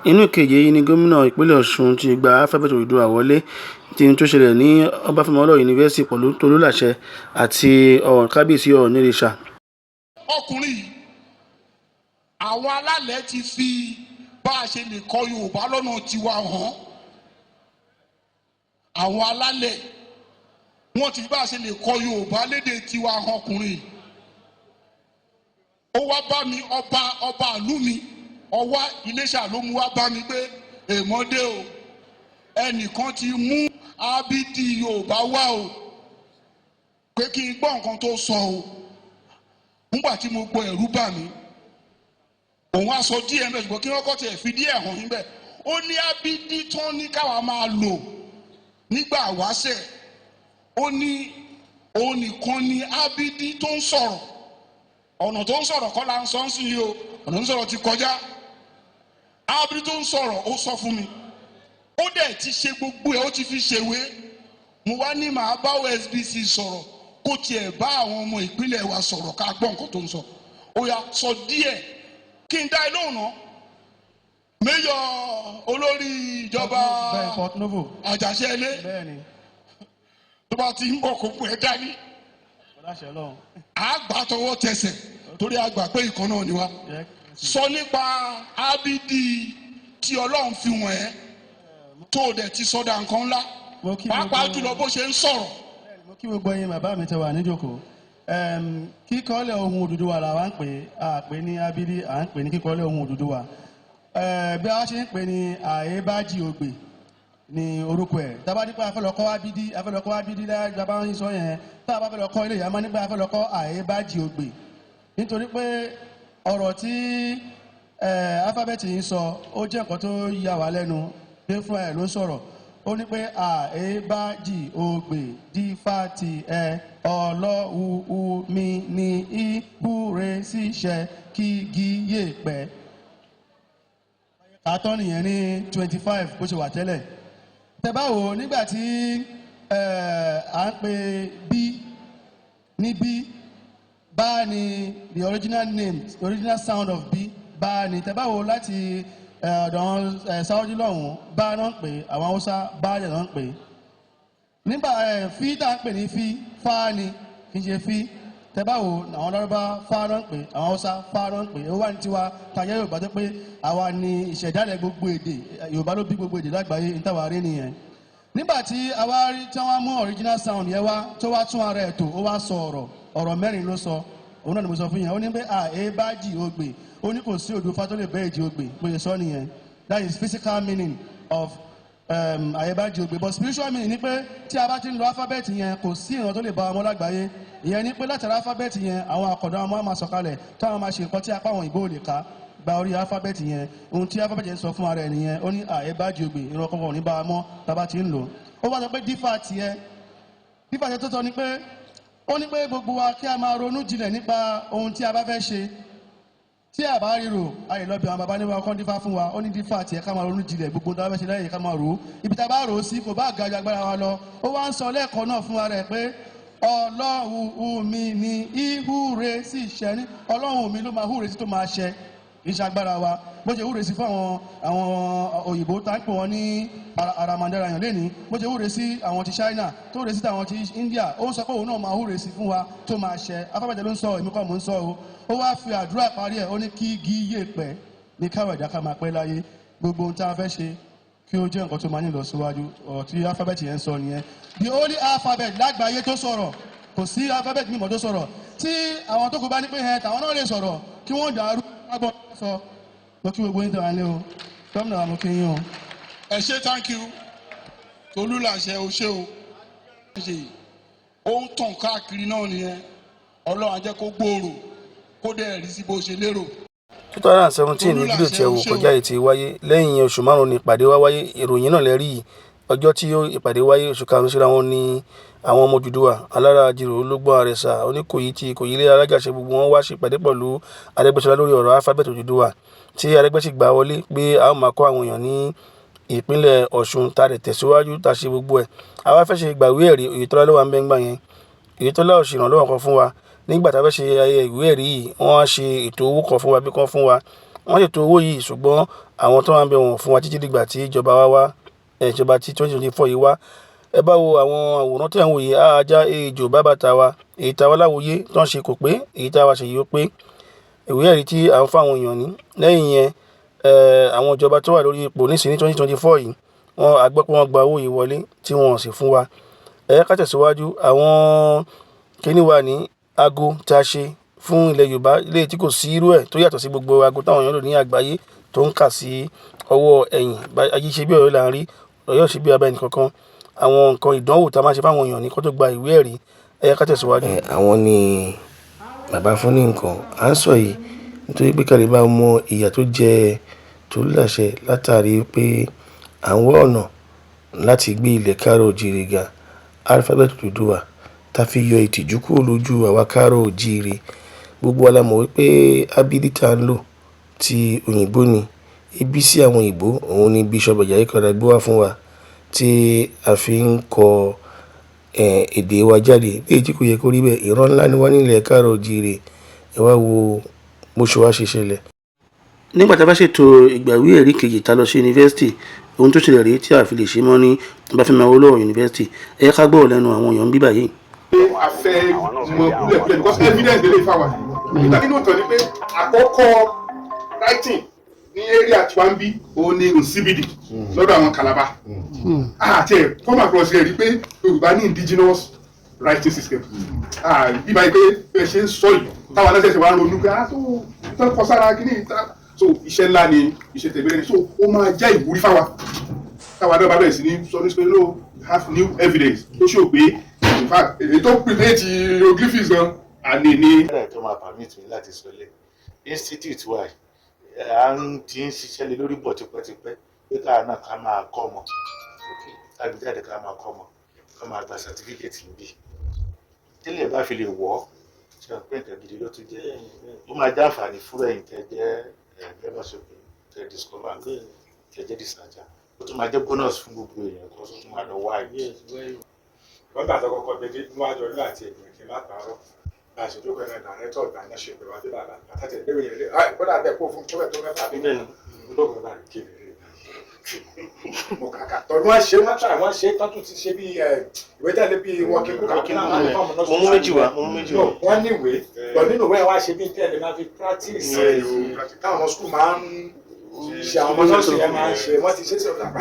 Inú ìkéde yìí ni gómìnà ìpínlẹ̀ Ọ̀ṣun ti gba alifábẹ́ẹ̀tì Odùduwà wọlé, tí n tó ṣẹlẹ̀ ní Ọbáfẹ́mi Awólọ́wọ̀ University pẹ̀lú Tolúlàṣẹ àti Kábíyèsí Ọọ̀nirìṣà. Ọkùnrin yìí, àwọn alálẹ̀ ti fi bá a ṣe lè kọ Yorùbá lọ́nà tiwa hàn. Àwọn alálẹ̀, wọ́n ti fi bá a ṣe lè kọ Yorùbá lédè tiwa hàn. Ọkùnrin yìí, ó wá bá mi, ọba ìlú mi, Ọwá Iléṣà, ló mú wá bá mi pé èmọ́dé o, ẹnìkan ti mú ábídí Yorùbá wá o, pé kí n gbọ́ nǹkan tó sọ o. Nígbà tí mo gbọ́, ẹ̀rù bà mí. Òun á sọ díẹ̀ mẹ́, ṣùgbọ́n kí wọ́n kọ́ tiẹ̀ fi díẹ̀ hàn níbẹ̀. Ó ní ábídí tán ní káwa máa lò nígbà wáṣẹ̀, ó ní òun nìkan ní ábídí tó ń sọ̀rọ̀. Ọ̀nà tó ń sọ̀rọ̀ kọ́ la ń sọ ń sìn yìí o, ọ̀nà tó ń sọ̀rọ̀ ti kọjá. Ábídí tó ń sọ̀rọ̀, ó sọ fún mi, ó dẹ̀ ti ṣe gbogbo ẹ̀, ó ti fi ṣèwé. Mo wá ní màá bá OSBC sọ̀rọ̀, kó tiẹ̀ bá àwọn ọmọ ìpínlẹ̀ wa sọ̀rọ̀, ká gbọ́ nǹkan tó ń sọ. Ó yá, sọ díẹ̀ kí n dá ẹ lóhùn náà. Mayor, olórí ìjọba Bẹ́ẹ̀, Port Novo. Àjàṣẹ́ ilé. Bẹ́ẹ̀ni. Tó bá ti ń bọ̀, kó kún ẹ dání. Ọláṣẹ Ọlọ́run. Àgbà tọwọ́ tẹsẹ̀, torí àgbà pé ìkan náà ni wá. Sọ nípa ábídí tí Ọlọ́run fi wọ̀n ẹ́, tó o dẹ̀ ti sọ́dà nǹkan ńlá, Mo kí pàápàá jùlọ bó ṣe ń sọ̀rọ̀. Mo kí gbogbo yín, bàbá mi tẹ wà níjókòó. Kíkọ́lẹ̀ ohun Odùduwà là wá ń pè é, à pè ní abídí, à ń pè ní kíkọ́lẹ̀ ohun Odùduwà. Bí a ṣe ń pè ní àyébájì ògbè ní orúkọ ẹ̀. Tá a bá nípa afẹ́ lọ kọ́ abídí, afẹ́ lọ kọ́ abídí láyé bá ń sọ yẹn, tá a bá fẹ́ lọ kọ́ ilé ìyá máa nípa afẹ́ lọ kọ́ àyébájì ògbè, nítorí pé ọ̀rọ̀ tí alifábẹ́ẹ̀tì yìí sọ, ó jẹ́ nǹkan tó yà wá lẹ́nu pé fúnra ẹ̀ ló sọ̀rọ̀. Ó ní pé àébájì ògbè dífá ti ẹ ọlọ́hu mi ní ìbúre síṣẹ́ kí gíyè pẹ́. Àtọ́ nìyẹn ní 25 bó ṣe wà tẹ́lẹ̀. Tẹ́ bá wò ó, nígbà tí à ń pè b ní b, bá ní the original name, the original sound of b, bá ní. Tẹ́ bá wò ó láti ọ̀dọ̀ àwọn Saudi lọ́hùn, bá náà ń pè, àwọn Haúsá bá dẹ̀ náà ń pè. Nígbà fi tá à ń pè ní fi, fa ni, kì í ṣe fi. Tẹ́ bá wò, àwọn Lárúbá fa náà ń pè, àwọn Haúsá fa náà ń pè. Ó wà ní tiwa tàyẹ Yorùbá tó pé àwa ni ìṣẹ̀dálẹ̀ gbogbo èdè. Yorùbá ló bí gbogbo èdè lágbàáyé, ní táwa rí nìyẹn. Nígbà tí àwa rí tí wọ́n mú original sound yẹn wá, tó wá tún ara ẹ̀ tó, ó wá sọ ọ̀rọ̀, ọ̀rọ̀ mẹ́rin ló sọ. Òun náà ni mo sọ fún yẹn. Ó ní pé à é bá jì ogbè, ó ní kò sí odù Ifá tó lè bẹ́ èjì ogbè. Bó ṣe sọ nìyẹn. That is physical meaning of àyèbájì ògbè, but spiritual meaning ni pé tí a bá ti ń lo alphabet yẹn, kò sí ìran tó lè bá ọmọ lágbàáyé. Ìyẹn ni pé látara alphabet yẹn, àwọn àkàndá ọmọ á máa sọ̀kalẹ̀, táwọn máa ṣe nǹkan tí apá àwọn òyìnbó ò lè ká gba orí alphabet yẹn. Ohun tí alphabet yẹn sọ fún ara ẹ̀ nìyẹn. Ó ní àyèbájì ògbè, ìran kankan ò ní bá a mọ́ tá a bá ti ń lò ó. Wá sọ pé dífà tiẹ̀, dífà tiẹ̀ tó sọ ni pé, ó ní pé gbogbo wa kí a máa ronú jinlẹ̀ nípa ohun tí a bá fẹ́ ṣe. Tí a bá ríro, a lè lọ bí àwọn baba níwá kọ́ dífá fún wa. Ó ní dífá tiẹ̀, ká máa ronú jinlẹ̀ gbogbo tó bá fẹ́ ṣe lẹ́yìn, ká máa rò ó. Ibi tá a bá rò ó sí, kò bá ga ju agbára wa lọ. Ó wá ń sọ lẹ́ẹ̀kan náà fún wa rẹ̀ pé Ọlọ́run mi ní ìhúre sí ìṣẹ́ ní Ọlọ́run mi ló máa húre sí tó máa ṣẹ, kì í ṣe agbára wa. Bó ṣe húre sí fún àwọn òyìnbó tá ń pè wọ́n ní aramandarayan lẹ́ni, bó ṣe húre sí àwọn ti China, tó húre sí àwọn ti India, ó ń sọ pé òun náà máa húre sí fún wa tó máa ṣẹ. Afábàjẹ́ ló ń sọ, èmi kọ́ mò ń sọ o. Ó wá fi àdúrà parí ẹ̀. Ó ní kí gíyè pẹ́ ní káwé ẹ̀dá, ká máa pẹ́ láyé, gbogbo ohun tá a fẹ́ ṣe kí ó jẹ́ nǹkan tó máa ní ìlọsíwájú. Ọ̀rọ̀ tí alphabet yẹn ń sọ nìyẹn, the only alphabet lágbàáyé tó sọ̀rọ̀. Kò sí alphabet mímọ́ tó sọ̀rọ̀. Tí àwọn tó kù bá ní pé ẹ tàwọn náà lè sọ̀rọ̀, kí wọ́n dàrú lágbọ́n sọ. Mo kí gbogbo yín tó wà ní o. Gómìnà, mo kí yín o. Ẹ ṣé, thank you. Tolúlàṣẹ, o ṣé o. Ṣe ó ń tàn káàkiri náà nìyẹn. Ọlọ́run á jẹ́ kó gbòòrò, kó dẹ̀ rí sí bó ṣe lérò. 2017 ní fídíò tí ẹ wò kọjá yìí ti wáyé. Lẹ́yìn oṣù 5 ní ìpàdé wa wáyé. Ìròyìn náà lẹ́rí yìí. Ọjọ́ tí ìpàdé wáyé, oṣù karùn-ún síra wọn ní àwọn ọmọ Odùduwà, Alára, Àjèrò, Ológbò, Àrẹ̀sà, Oníkòyí ti Ìkòyí ilé Alájàṣe, gbogbo wọn wá sí ìpàdé pẹ̀lú Arẹ́gbẹ́ṣọlá lórí ọ̀rọ̀ alphabet Odùduwà, tí Arẹ́gbẹ́ sì gbà wọlé pé a ó máa kọ́ àwọn èèyàn ní ìpínlẹ̀ Ọ̀ṣun. Tá a dẹ̀ tẹ̀síwájú, tá a ṣe gbogbo ẹ̀. A wá fẹ́ ṣe ìgbàwé ẹ̀rí, Oyètọ́lá ló wà ń bẹ́ ńgbà yẹn. Oyètọ́lá ò ṣe ìrànlọ́wọ́ kan fún wa nígbà tá a fẹ́ ṣe ayẹyẹ ìwé ẹ̀rí yìí. Wọ́n á ṣe ètò owó kan fún wa bí kan fún wa. Wọ́n ṣètò owó yìí, ṣùgbọ́n àwọn tó wà ń bẹ̀ wọ́n fún wa títí dìgbà tí ìjọba wa wá, ìjọba tí 2024 yìí wá. Ẹ bá wo àwọn àwòrán tí à ń wò yìí, ajá ejò bàbá tàwa, èyí tàwa láwòye tó ń ṣe kò pé, èyí táwa ṣe yìí ó pé. Ìwé ẹ̀rí tí à ń fún àwọn èèyàn ní lẹ́yìn yẹn, àwọn ìjọba tó wà lórí ipò nísìnyí ní 2024 yìí, wọ́n a gbọ́ pé wọ́n gba owó yìí wọlé tí wọ́n sì fún wa. Ẹ ká tẹ̀síwájú. Àwọn kíní wà ní aago tí a ṣe fún ilẹ̀ Yorùbá léyìí tí kò sí irú ẹ̀, tó yàtọ̀ sí gbogbo aago táwọn èèyàn lò ní àgbáyé, tó ń kà sí ọwọ́ ẹ̀yìn. Ayé ṣe bí Ọ̀yọ́ là ń rí, Ọ̀yọ́ ṣe bí abẹ́ ẹnì kankan. Àwọn nǹkan ìdánwò tá a máa ṣe fáwọn èèyàn ní kó tó gba ìwé ẹ̀rí. Ẹ ká tẹ̀síwájú. Àwọn ni bàbá fún ní nǹkan à ń sọ yìí nítorí pé ká lè bá mọ ìyà tó jẹ Tolúlàṣẹ látàrí pé à ń wá ọ̀nà láti gbé ilẹ̀ káàárọ̀ oòjíire ga, alphabet Odùduwà, tá fi yọ ìtìjú kúrò lójú àwa káàárọ̀ oòjíire. Gbogbo wa la mọ̀ wípé abidi tá ń lò ti òyìnbó ni ibi sí àwọn òyìnbó, òun ni Bishop Ajayi Crowther gbé wá fún wa tí a fi ń kọ èdè wa jáde léyìí tí kò yẹ kó rí bẹ́ẹ̀. Ìran ńlá ni wá nílẹ̀ káàárọ̀ oòjíire. Ẹ wá wo bó ṣe wá ṣe ṣẹlẹ̀. Nígbà tí a bá ṣètò ìgbàwé ẹ̀rí kejì tá lọ sí yunifásitì, ohun tó ṣẹlẹ̀ rèé tí a fi lè ṣe mọ́ ní Ọbáfẹ́mi Awólọ́wọ̀ Yunifásitì. Ẹ ká gbọ́ lẹ́nu àwọn èèyàn ń bí báyìí. A fẹ́ mọ kúlẹ̀kúlẹ̀ because evidence lè fà wá nígbà nínú ìtàn ni pé àkọ́kọ́ writing ní area tí wọ́n ń bí, òun ni Nsibidi lọ́dọ̀ àwọn Calabar. Àti ẹ̀ come across rẹ̀ rí pé Yorùbá ní indigenous writing system bí báyìí pé bẹ́ẹ̀ ṣe ń sọ yìí, táwọn aláṣẹ wa ń ronú pé ah, tó tó kọ sára kí ní. So iṣẹ́ ńlá ni iṣẹ́ tẹ̀gbẹ́rẹ́ ni, so ó máa jẹ́ ìwúrí fáwa táwa náà bá bẹ̀rẹ̀ sí ní sọ ní pé no, have new evidence tó ṣò pé in fact èyí tó predate hieroglyphics gan àní ní. Ẹ̀rọ tó máa permit mi láti sọ lé institute wa yìí, à ń ti ń ṣiṣẹ́ lé lórí bọ̀ tipẹ́tipẹ́ pé káà náà ká máa kọ́ ọmọ káàgbé jáde, ká máa kọ́ ọmọ, ká máa gba certificate níbí. Tẹ́lẹ̀ bá fi lè wọ̀ ọ́, ṣe pé nǹkan gidi ló tún jẹ́, ó máa jẹ́ àǹfààní fún ẹ̀yin tẹ́ jẹ́ membership, tẹ́ discover nǹkan, tẹ́ jẹ́ researcher. Ó tún máa jẹ́ bonus fún gbogbo èèyàn kó tún máa lọ wáyé. Wọ́n gbà tó kọ́kọ́ gbé dé níwájú ọdún àti ènìyàn kí n má parọ́, bá a ṣe jókòó ẹ̀rọ director ìgbà náà ṣe pé wá dé bàbá àtàtì ìgbéwò yẹn lé kódà bẹ́ẹ̀ kó fún tó bẹ́ẹ̀ tó mẹ́fà bí olóògùn bá rí kiri rí mo kàkà tọ́ wọ́n ṣe, wọ́n tà, wọ́n ṣe tán, tún ti ṣe bí ìwé tẹ̀lé bí working book. Mo mú méjì wá, mo mú méjì wá. Wọ́n ní ìwé bọ̀ nínú ìwé wa ṣe bí tẹ̀lé máa fi practice táwọn ọmọ school máa ń ṣe, àwọn ọmọ nọ́ọ̀sì yẹn máa ń ṣe, wọ́n ti ṣe sọ̀rọ̀ àgbà.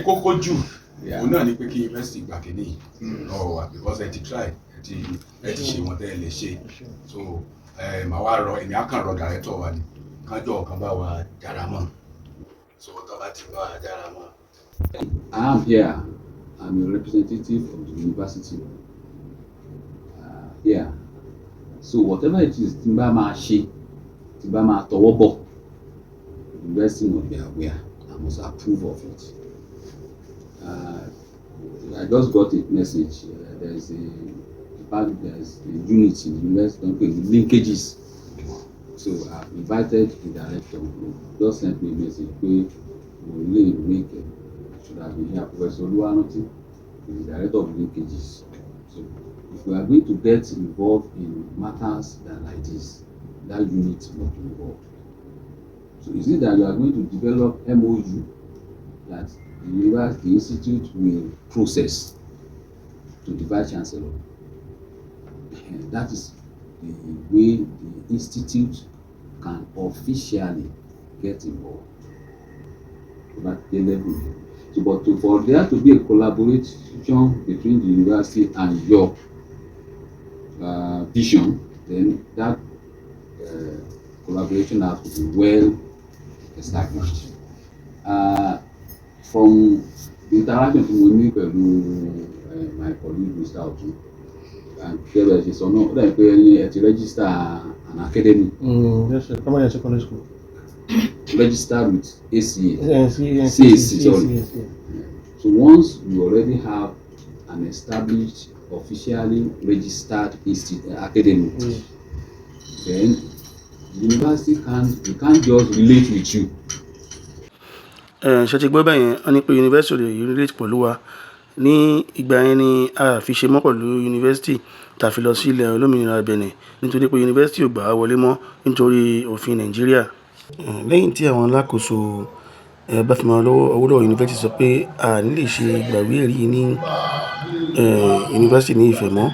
Kókó jù òun náà ni pé kí yunifásitì gbà kéde lọ́wọ́ wa because ẹ ti try, ẹ ti ṣe wọn tẹ́ ẹ lè ṣe. So ẹ màá wá rọ, èmi á kàn rọ director wa ni kájọ kan bá wa jára mọ́, so tó bá ti bá wa jára mọ́. I am here. I'm a representative of the university here. So whatever it is tí n bá máa ṣe, tí n bá máa tọwọ́ bọ̀, the university must be aware and must approve of it. I just got a message. There is a department, there is a unit in the university tó ń pè ní linkages. So I have invited the director who just sent me a message pé mo lè make it, should have been here. Professor Oluwaranti is the director of linkages. So if we are going to get involved in matters that like this, that unit must be involved. So is it that you are going to develop MOU that the university, the institute will process to the vice chancellor? That is the way the institute can officially get involved. To that level. So, but for there to be a collaboration between the university and your vision, then that collaboration has to be well established. From the interaction tí mo ní pẹ̀lú my colleague Mr. Otun and gẹ́gẹ́ bí ẹ ṣe sọ náà, ó dàbí pé ẹni ẹ ti register an academy. Yes, sir. Primary and secondary school. Registered with ACA. CAC, CAC, sorry. CAC, yeah. So once you already have an established, officially registered institute, academy, then the university can't, we can't just relate with you. Ẹ ṣe ti gbọ́ bẹ́ẹ̀ yẹn, wọ́n ní pé yunifásitì lè relate pẹ̀lú wa. Ní ìgbà yẹn ni a fi ṣe mọ́ pẹ̀lú yunifásitì tá a fi lọ sí ilẹ̀ olómìnira Benin, nítorí pé yunifásitì ò gbà wá wọlé mọ́ nítorí òfin Nàìjíríà. Lẹ́yìn tí àwọn alákòóso Ọbáfẹ́mi Awólọ́wọ̀ Yunifásitì sọ pé a ní lè ṣe gbàwé ẹ̀rí ní yunifásitì ní Ifẹ̀ mọ́,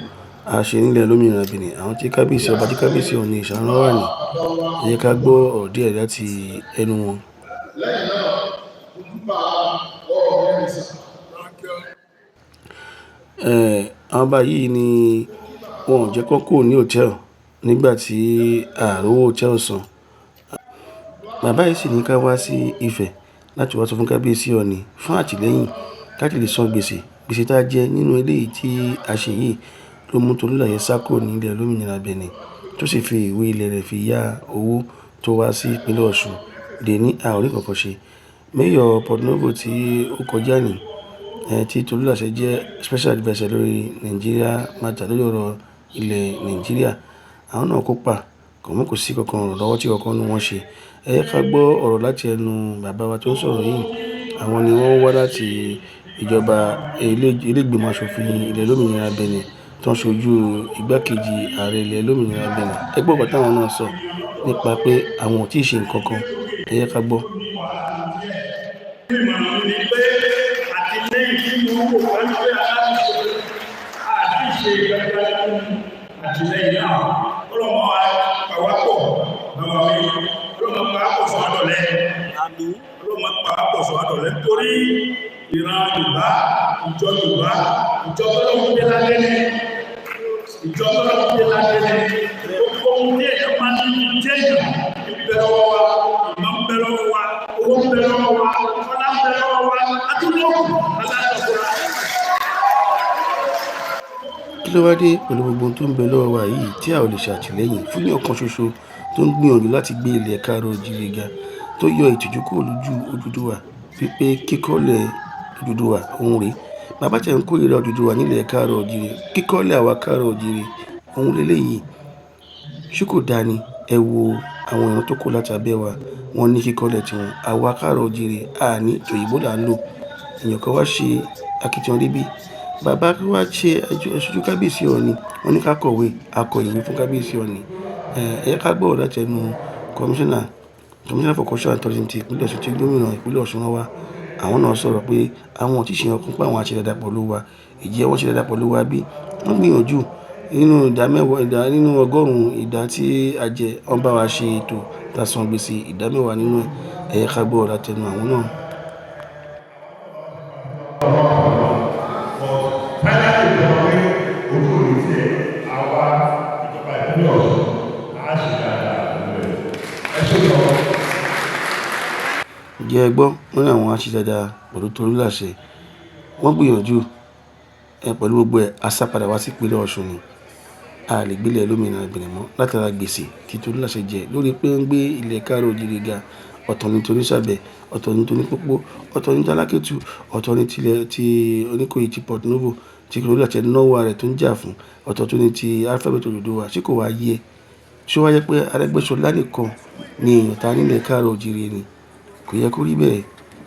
a ṣe nílẹ̀ olómìnira Benin. Àwọn tí kábíyèsí ọba tí kábíyèsí Ọọ̀ni ìṣàrán wà ní, ẹ jẹ́ ká gbọ́ ọ̀rọ̀ díẹ̀ láti ẹnu wọn. Lẹ́yìn náà, ojúbà ọ̀rọ̀ mi sà. Àwọn ọba yìí ni wọn ò jẹ́ kó kúrò ní hòtẹ́ẹ̀lì nígbà tí ààrò hòtẹ́ẹ̀lì san. Bàbá yìí sì ní ká wá sí Ifẹ̀ láti wá sọ fún kábíyèsí Ọọ̀ni fún àtìlẹ́yìn láti lè san gbèsè. Gbèsè tá a jẹ nínú eléyìí tí a ṣe yìí ló mú Tolúlàṣẹ sá kúrò ní ilẹ̀ olómìnira Benin, tó sì fi ìwé ilẹ̀ rẹ̀ fi yá owó tó wá sí ìpínlẹ̀ Ọ̀ṣun dé ní a ò rí nǹkan ṣe. Mayor Porto Novo tí ó kọjá ní, tí Tolúlàṣẹ jẹ́ special adviser lórí Nigeria matter, lórí ọ̀rọ̀ ilẹ̀ Nàìjíríà. Àwọn náà kópa, kò mú kò sí kankan ìrànlọ́wọ́ tí kankan nínú wọn ṣe. Ẹ jẹ́ ká gbọ́ ọ̀rọ̀ láti ẹnu bàbá wa tó ń sọ̀rọ̀ yìí. Àwọn ni wọ́n wá láti ìjọba ilé ìgbìmọ̀ aṣòfin ilẹ̀ olómìnira Benin tó ń ṣojú igbákejì ààrẹ ilẹ̀ olómìnira Benin. Ẹ gbọ́ nǹkan táwọn náà sọ nípa pé àwọn ò tí ì ṣe nǹkan kan. Ẹ jẹ́ ká gbọ́. Ìmọ̀ràn mi ni pé àtìlẹ́yìn tí mo wò pẹ̀lú pé aláṣẹ àti ìṣe ìgbàgbọ́ àtìlẹ́yìn náà ọlọ́mọ pàwápọ̀ bàbá mi, ọlọ́mọ pàwápọ̀ sọ àdọ̀lẹ́, ọlọ́mọ pàwápọ̀ sọ àdọ̀lẹ́, nítorí ìran Yorùbá, ìjọ Yorùbá, ìjọ tọ́lọ́hún dé ládé ní, ìjọ tọ́lọ́hún dé ládé ní, gbogbo ohun tí èèyàn máa ń ní jẹ́ èèyàn ń bẹ lọ́wọ́ wa, ìmọ̀ ń bẹ lọ́wọ́ wa, owó ń bẹ lọ́wọ́ wa, ọlá ń bẹ lọ́wọ́ wa, atúndókù alájọkọ̀ra. Kí ló wá dé pẹ̀lú gbogbo ohun tó ń bẹ lọ́wọ́ wa yìí tí a ò lè ṣàtìlẹ́yìn fún èèyàn kan ṣoṣo tó ń gbìyànjú láti gbé ilẹ̀ káàárọ̀ oòjíire ga, tó yọ ìtìjú kúrò lójú Odùduwà wípé kíkọ́lẹ̀ Odùduwà òun rèé? Bàbá tí ẹ̀ ń kórìíra Odùduwà nílẹ̀ káàárọ̀ oòjíire, kíkọ́lẹ̀ àwa káàárọ̀ oòjíire òun leléyìí. Ṣé kò dáa ni? Ẹ wo àwọn ìran tó kù láti abẹ́ wa, wọ́n ní kíkọ́lẹ̀ tiwọn. Àwa káàárọ̀ oòjíire a ní òyìnbó là ń lò. Èèyàn kan wá ṣe akitiyan débí. Bàbá wá ṣe aṣojú kábíyèsí Ọọ̀ni, wọ́n ní ká kọ̀wé, a kọ ìwé fún kábíyèsí Ọọ̀ni. Ẹ jẹ́ ká gbọ́ ọ̀rọ̀ láti ẹnu Commissioner for Culture and Tourism ti ìpínlẹ̀ Ọ̀ṣun tí gómìnà ìpínlẹ̀ Ọ̀ṣun rán wá. Àwọn náà sọ̀rọ̀ pé àwọn ò tí ì ṣe nǹkan pé àwọn á ṣe dáadáa pẹ̀lú wa. Ìjẹ́ wọ́n ṣe dáadáa pẹ̀lú wa bí? Wọ́n gbìyànjú nínú ìdá mẹ́wàá, ìdá nínú ọgọ́rùn-ún ìdá tí a jẹ, wọ́n bá wa ṣe ètò tá a san gbèsè ìdá mẹ́wàá nínú ẹ̀. Ẹ jẹ́ ká gbọ́ ọ̀rọ̀ láti ẹnu àwọn náà. Ǹjẹ́ ẹ gbọ́? Wọ́n ní àwọn á ṣe dáadáa pẹ̀lú Tolúlàṣẹ. Wọ́n gbìyànjú pẹ̀lú gbogbo ẹ̀, a sá padà wá sí ìpínlẹ̀ Ọ̀ṣun ni. A lè gbé ilẹ̀ olómìnira Benin mọ́ látara gbèsè tí Tolúlàṣẹ jẹ lórí pé ó ń gbé ilẹ̀ káàárọ̀ oòjíire ga. Ọ̀tọ̀ ni tonísàbẹ̀, ọ̀tọ̀ ni tonípópó, ọ̀tọ̀ ni tálákẹ́tù, ọ̀tọ̀ ni tilẹ̀ ti Oníkòyí ti Porto Novo tí Tolúlàṣẹ náwó ara rẹ̀ tó ń jà fún, ọ̀tọ̀ tún ni ti alphabet Odùduwà. Ṣé kò wá yẹ? Ṣé ó wá jẹ́ pé Arẹ́gbẹ́ṣọlá nìkan ni èèyàn ta nílẹ̀ káàárọ̀ oòjíire ni? Kò yẹ kó rí bẹ́ẹ̀.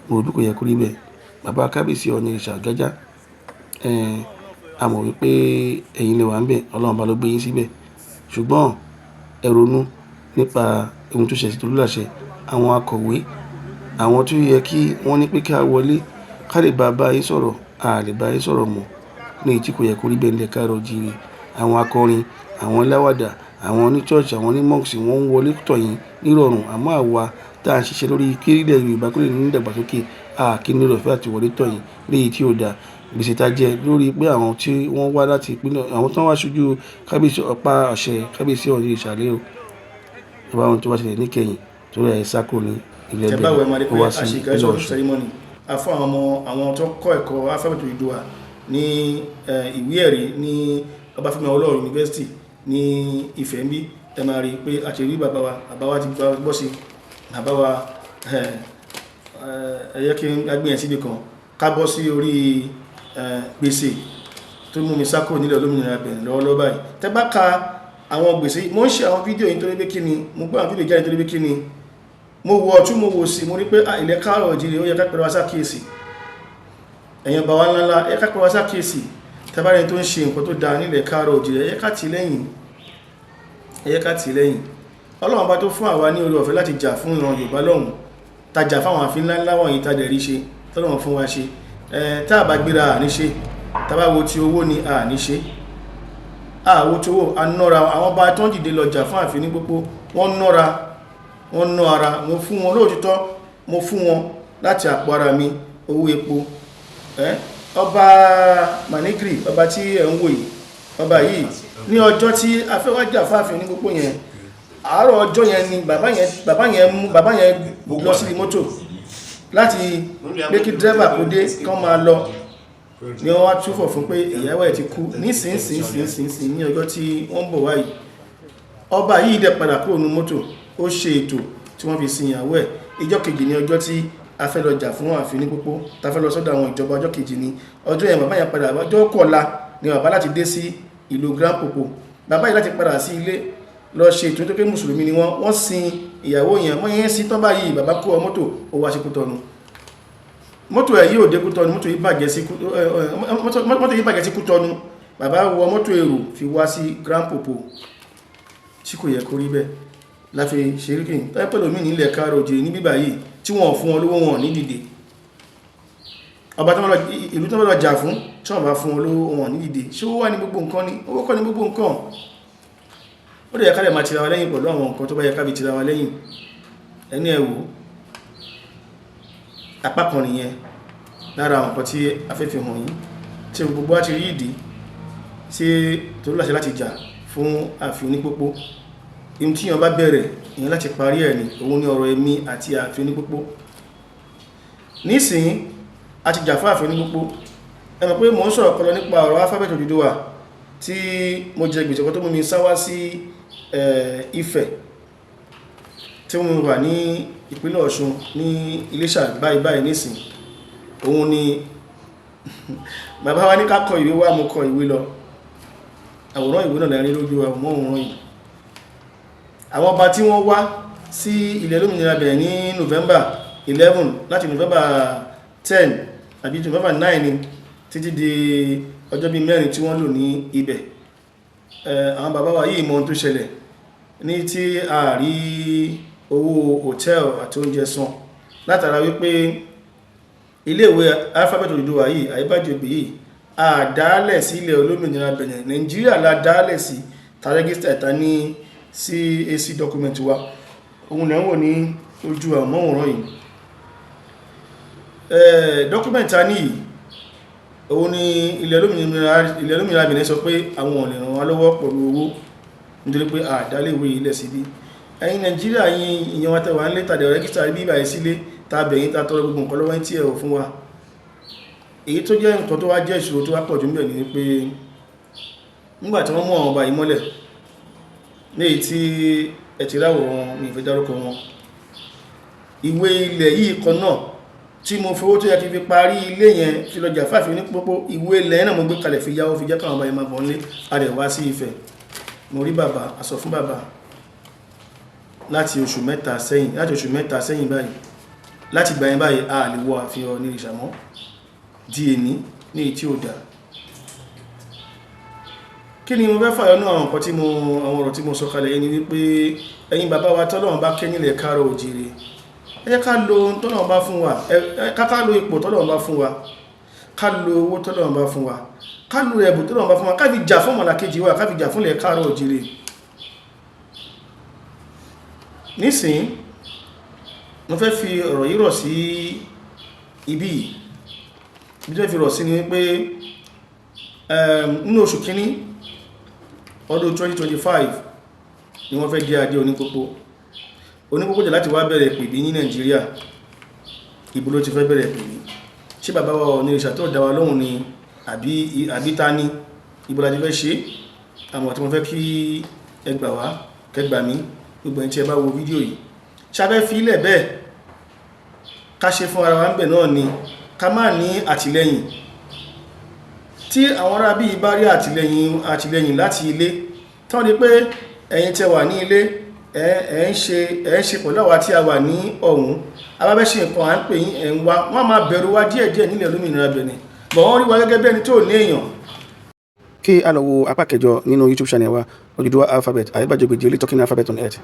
Mo rò pé kò yẹ kó rí bẹ́ẹ̀. Bàbá kábíyèsí Ọọ̀ni ìrìṣà Ọ̀jájá, a mọ̀ wípé ẹ̀yin lẹ wà ńbẹ̀, Ọlọ́run ọba ló gbé yín síbẹ̀. Ṣùgbọ́n ẹ ronú nípa ohun tó ṣẹlẹ̀ sí Tolúlàṣẹ. Àwọn akọ̀wé, àwọn tó yẹ kí wọ́n ní pé ká wọlé, ká lè bá bá yín sọ̀rọ̀, a lè bá yín sọ̀rọ̀ mọ́ ní èyí tí kò yẹ kó rí bẹ́ẹ̀ nílẹ̀ káàárọ̀ oòjíire. Àwọn akọrin, àwọn aláwàdà, àwọn oní church, àwọn oní mosque, wọ́n ń wọlé tọ̀ yín nírọ̀rùn. Àmọ́ àwa tá à ń ṣiṣẹ́ lórí kí ilẹ̀ Yorùbá kó lè ní ìdàgbàsókè, a kì í ní oore-ọ̀fẹ́ àti wọlé tọ̀ yín léyìí tí ò dáa. Gbèsè tá jẹ lórí pé àwọn tí wọ́n wá láti ìpínlẹ̀, àwọn tí wọ́n wá ṣojú kábíyèsí ọ̀pá àṣẹ kábíyèsí Ọọ̀ni ìrìṣà rèé o. Ẹ wá ohun tó wá ṣẹlẹ̀ níkẹyìn torí ẹ̀ sá kúrò ní ilẹ̀ Tẹ́ bá wẹ̀ máa rí Benin, ó pé wá a sí ṣe ìpínlẹ̀ graduation Ọ̀ṣun. ceremony. A fún àwọn ọmọ àwọn tó kọ́ ẹ̀kọ́ alphabet Odùduwà ní ìwé ẹ̀rí ní Ọbáfẹ́mi Awólọ́wọ̀ University ní Ifẹ̀ ńbí. Ẹ máa rí pé a ti rí bàbá wa, bàbá wa ti gbọ́ sí, bàbá wa ẹ yẹ kí n gbé yẹn síbi kan ká bọ́ sí orí gbèsè tó mú mi sá kúrò nílẹ̀ olómìnira Benin lọ́wọ́lọ́wọ́ báyìí. Tẹ́ bá ka àwọn gbèsè, mo ń ṣe àwọn fídíò yìí nítorí pé kí ni, mo gbọ́ àwọn fídíò jáde nítorí pé kí ni, mo wo ọ̀tún mo wò sí, mo rí pé ilẹ̀ káàárọ̀ oòjíire ó yẹ ká pẹ̀lú wa ṣàkíyèsí. Ẹ̀yin ọba wa ńláńlá, ẹ ká pé wá sákèsì tabarin tó ń ṣe nǹkan tó dáa nílẹ̀ káàrọ̀ òjìrì, ẹ ká tì lẹ́yìn, ẹ ká tì lẹ́yìn. Ọlọ́run bá tó fún àwa ní oore ọ̀fẹ́ láti jà fún ìran Yorùbá lọ́hùn, tajà fáwọn àfin ńláńlá wọ̀nyí, tajà rí ṣe tọ́lọ́run fún wa ṣe. Tá a bá gbéra àní ṣe, tá a bá wo ti owó ni àní ṣe, àwo tí owó anọ́ra. Àwọn bá tó ń dìde lọ jà fún àfin ní pópó, wọ́n nọ́ra, wọ́n ná ara. Mo fún wọn lóòtítọ́, mo fún wọn láti àpò ara mi owó epo. Ọba Manigri, ọba tí ẹ̀ ń wò yìí, ọba yìí ní ọjọ́ tí afẹ́wájà fáàfin ní pópó yẹn, àárọ̀ ọjọ́ yẹn ni bàbá yẹn lọ sí mọ́tò láti pé kí dírẹ́bà kó dé kán máa lọ, ni wọ́n wá túfọ̀ fún pé ìyàwó ẹ̀ ti kú nísinsìnyìnsìnyìnsìn ní ọjọ́ tí wọ́n ń bọ̀ wáyìí. Ọba yìí dẹ̀ padà kúrò ní mọ́tò, ó ṣe ètò tí wọ́n fi sin ìyàwó ẹ̀. Ìjọ́ kejì ní ọjọ́ tí a fẹ́ lọ jà fún ààfin ní pópó, ta fẹ́ lọ sọ́dọ̀ àwọn ìjọba, ọjọ́ kejì ní ọjọ́ yẹn bàbá yẹn padà. Ọjọ́ kọ̀la ni bàbá láti dé sí ìlú Grand Popo. Bàbá yìí láti padà sí ilé lọ ṣe ètò tó pé mùsùlùmí ni wọ́n, wọ́n sin ìyàwó yẹn, wọ́n yẹn sí tán báyìí, bàbá kó ọ mọ́tò, ó wá sí Kútọ́nù. Mọ́tò ẹ̀ yóò dé Kútọ́nù, mọ́tò yìí bàjẹ́ sí Kútọ́nù. Bàbá wọ mọ́tò èrò fi wá sí Grand Popo, tí kò yẹ kó rí bẹ́ẹ̀ láfi ṣeríkìn pẹ̀lú mi nílẹ̀ káàrọ̀ òjìrì ní bíbà yìí tí wọ́n fún wọn lówó wọn ní dìde. Ọba ìlú tó lọ jà fún, tí wọ́n bá fún wọn lówó wọn ní dìde. Ṣé owó wà ní gbogbo nǹkan ni? Owó kọ́ ní gbogbo nǹkan. Ó lè yẹ ká lè máa tira wa lẹ́yìn pẹ̀lú àwọn nǹkan tó bá yẹ ká fi tira wa lẹ́yìn. Ẹni ẹ wò, apá kan nìyẹn lára àwọn nǹkan tí a fẹ́ fi hàn yín, tí gbogbo wa ti rí ìdí tí Tolúlàṣẹ láti jà fún ààfin onípópó. Ihun tí èèyàn bá bẹ̀rẹ̀, èèyàn láti parí ẹ̀ ni. Òun ni ọ̀rọ̀ èmi àti ààfin onípópó. Nísìnyí a ti jà fún ààfin onípópó. Ẹ mọ̀ pé mò ń sọ̀rọ̀ kọlọ nípa ọ̀rọ̀ alphabet Odùduwà tí mo jẹ gbèsè kan tó mú mi sá wá sí Ifẹ̀, tí mo wà ní ìpínlẹ̀ Ọ̀ṣun ní Iléṣà báyìí báyìí nísìn. Òun ni bàbá wa ní ká kọ ìwé wá, mo kọ ìwé lọ. Àwòrán ìwé náà lẹ́rìn lójú àwòrán yìí. Àwọn ọba tí wọ́n wá sí ilẹ̀ olómìnira bẹ̀rẹ̀ ní November 11, láti November 10 àbí November 9 ni títí di ọjọ́ bíi mẹ́rin tí wọ́n lò ní ibẹ̀. Àwọn bàbá wa yìí mọ ohun tó ṣẹlẹ̀ ní tí a rí owó hòtẹ́ẹ̀lì àti oúnjẹ san, látara wípé iléèwé alphabet Odùduwà yìí, Àyíbájòbí yìí, a dálẹ̀ sí ilẹ̀ olómìnira Benin. Nàìjíríà la dálẹ̀ sí, ta rẹ́gísítà ìta ní CAC document wa. Òun lẹ́ ń wò ní ojú àmọ́wòrán yìí. Document a ní yìí, òun ni ilẹ̀ olómìnira Benin sọ pé àwọn ò lè ràn wá lọ́wọ́ pẹ̀lú owó nítorí pé àdáléwé ilẹ̀ síbí. Ẹ̀yin Nàìjíríà yín ìyẹn wa tẹwàá ń lé tàdé rẹ́gísítà bí ìbàyẹ̀ sílé, tàbẹ̀yìn ta tọrọ gbogbo nǹkan lọ́wọ́ tí ẹ ò fún wa. Èyí tó jẹ́ nǹkan tó wá jẹ́ ìṣòro tó wá pọ̀ jù níbẹ̀ ni pé nígbà tí wọ́n mú àwọn ọba yìí mọ́lẹ̀ ní èyí tí ẹ ti ráwòrán, mi ìfẹ́ dárúkọ wọn, ìwé ilẹ̀ yìí kan náà tí mo fowó tó yẹ kí fi parí ilé yẹn fi lọ jà fáàfin ní pópó, ìwé ilẹ̀ náà mo gbé kalẹ̀ fi yáwó fi jẹ́ káwọn ọba yẹn máa bọ̀ nílé. A dẹ̀ wá sí Ifẹ̀, mo rí bàbá, a sọ fún bàbá láti oṣù mẹ́ta sẹ́yìn, láti oṣù mẹ́ta sẹ́yìn báyìí, láti gbà yẹn báyìí a lè wọ ààfin Ọ̀ọ̀nìrìṣà mọ́ di èní ní èyí tí ó dá. Kí ni mo fẹ́ fàyọ náà? Àwọn nǹkan tí mo, àwọn ọ̀rọ̀ tí mo sọ kalẹ̀ yẹn ni wípé ẹ̀yin bàbá wa tọ́lọ́run bá kẹ́ nílẹ̀ káàrọ̀ òjìrè, ẹ jẹ́ ká lo ohun tọ́lọ́run bá fún wa, ká lo ipò tọ́lọ́run bá fún wa, ká lo owó tọ́lọ́run bá fún wa, ká lo ẹ̀bùn tọ́lọ́run bá fún wa, ká fi jà fún ọmọlàkejì wa, ká fi jà fún ilẹ̀ káàrọ̀ òjìrè. Nísìnyí mo fẹ́ fi ọ̀rọ̀ yìí rọ̀ sí ibí yìí. Ibi tó fẹ́ fi rọ̀ sí ni wípé nínú oṣù kínní ọdún 2025 ni wọ́n fẹ́ dé adé onípópó. Onípópó jẹ́ láti wá bẹ̀rẹ̀ pèbí ní Nàìjíríà. Ibo ló ti fẹ́ bẹ̀rẹ̀ pèbí? Ṣé bàbá wa Ọ̀ọ̀nìrìṣà tó dá wa lóhùn ni àbí ta ni? Ibo la ti fẹ́ ṣe? Àmọ́ tí mo fẹ́ kí ẹ gbà wá, kẹ́ gbà mí, gbogbo ẹni tí ẹ bá wo fídíò yìí, ṣabẹ́ fi ilẹ̀ bẹ́ẹ̀ ká ṣe fún ara wa ń bẹ̀ náà ni, ká má ní àtìlẹ́yìn. Tí àwọn ará bíi bá rí àtìlẹ́yìn láti ilé, tí wọ́n di pé ẹ̀yin tẹ́ wà ní ilé, ẹ̀ ń ṣe pẹ̀lú àwa tí a wà ní ọ̀hún, abábẹ́ ṣe nǹkan à ń pè yín, ẹ̀ ń wá, wọ́n máa bẹ̀rù wá díẹ̀díẹ̀ nílẹ̀ olómìnira Benin. Bọ̀ wọ́n rí wa gẹ́gẹ́ bí ẹni tí ò ní èèyàn. Kí a lọ wo apá kẹjọ nínú YouTube channel wa, Odùduwà Alphabet, Àyíbájọgbèjì, only talking alphabet on earth.